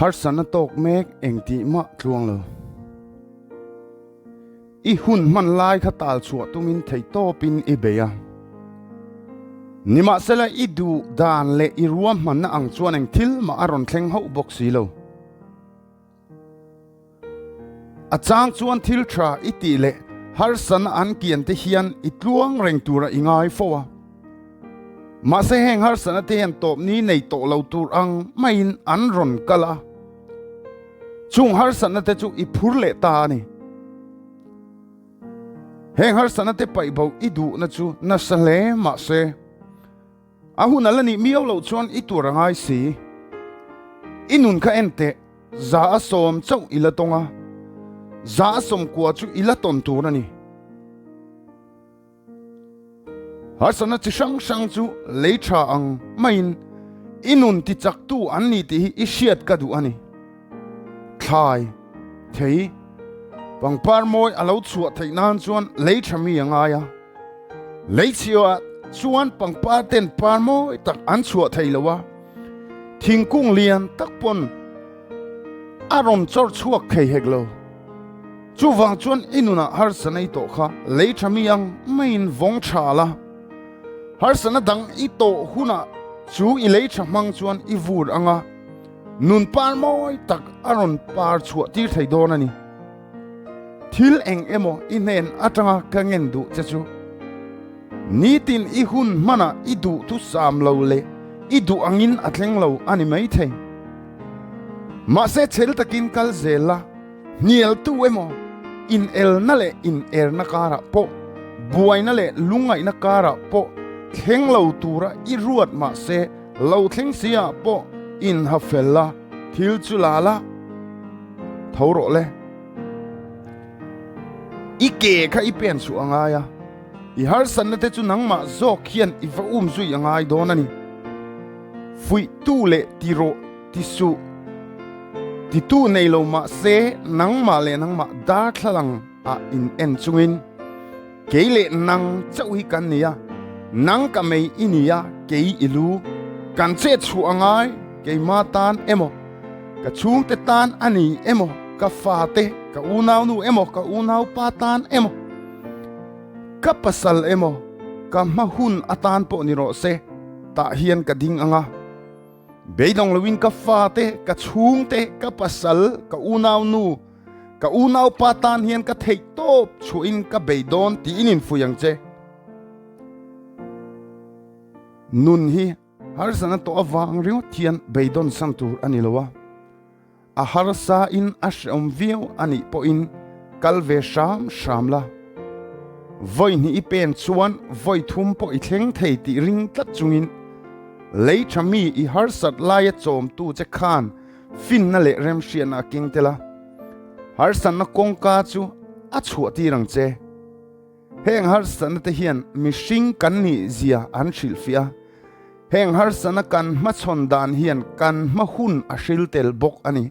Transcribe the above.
Harsatna tawk mek engtih mah tluang lo. I hun hman lai kha tal chhuah tumin theihtawpin i bei a. Nimahsela i duh dan leh i ruahmanna ang chuan eng thil mah a rawn thleng hauh bawk si lo. A chang chuan thil tha i tih leh harsatna an kian te hian i tluang reng tura i ngai fo a. Mahse heng harsatna te hian tawpni nei tawh lo tur ang maiin an rawn kal a. Chung harsatna te chu i phur leh ta a ni. Heng harsatna te paih bo i duhna chu nasa hle mahse a hun a la nih miau loh chuan i tur a ngai si. I nun kha en teh, za a sawm chauh i la tawng a, za a sawmkua chu i la tawn tur a ni. Harsatna chi hrang hrang chu lei tha ang maiin i nun ti chaktu an ni tih hi i hriat ka duh a ni. Thlai, thei, pangpar mawi a lo chhuah theih nan chuan lei tha mi a ngai a. Lei chhiah chuan pangpar ten par mawi tak an chhuah thei lo a, thingkung lian tak pawn a rawn chawr chhuak thei hek lo. Chuvang chuan i nunah harsa nei tawh kha lei tha mi ang maiin vawng tha la. Harsana dang i tawh hunah chu i lei tha hmang chuan i vur ang a, nun par mawi tak a rawn par chhuah tir thei dawn a ni. Thil eng emaw i hnen atanga ka ngen duh che chu nitin i hun hmanah i duhthusam lo leh i duh angin a thleng lo a ni maithei. Mahse chhel takin kal zel la. Hnialtu emaw, inelna leh inerna karah pawh, buaina leh lungngaihna karah pawh thleng lo tura i ruat mahse lo thleng si ah pawh inha fel la, thil chu la la, tho rawh le. I ke kha i pen suh a ngai a, i harsatna te chu nangmah zawk hian i va um zui a ngai dawn a ni. Fuihtu leh tirawh. Ti suh. Titu nei lo mah se nangmah leh nangmah darthlalang ah in en chungin kei leh nang chauh hi kan ni a, nang ka mei i ni a, kei i lu. Kan chet chhuah a ngai, keima tan emaw, ka chhungte tan a ni emaw, ka fate, ka unaunu emaw, ka unaupa tan emaw, ka pasal emaw, ka hma hun atan pawh ni rawh se, tah hian ka ding ang a. Beidawng loin ka fate, ka chhungte, ka pasal, ka unaunu, ka unaupa tan hian ka theih tawp chhuahin ka bei dawn tiin infuih ang che. Nun hi harsatna tawh avang ringawt hian beidawn san tur a ni lo a, a harsa in a hreawm viau a nih pawhin kal ve hram hram la. Vawi hnih i pen chuan vawi thum pawh i thleng thei tih ring tlat chungin lei tha mi i harsat laia chawmtu che khan finna leh remhriatna a keng tel a, harsatna kawngka chu a chhuah tir ang che. Heng harsatna te hian mihring kan nih zia an hrilhfiah a, heng harsatna kan hmachhawn dan hian kan hma hun a hril tel bawk a ni.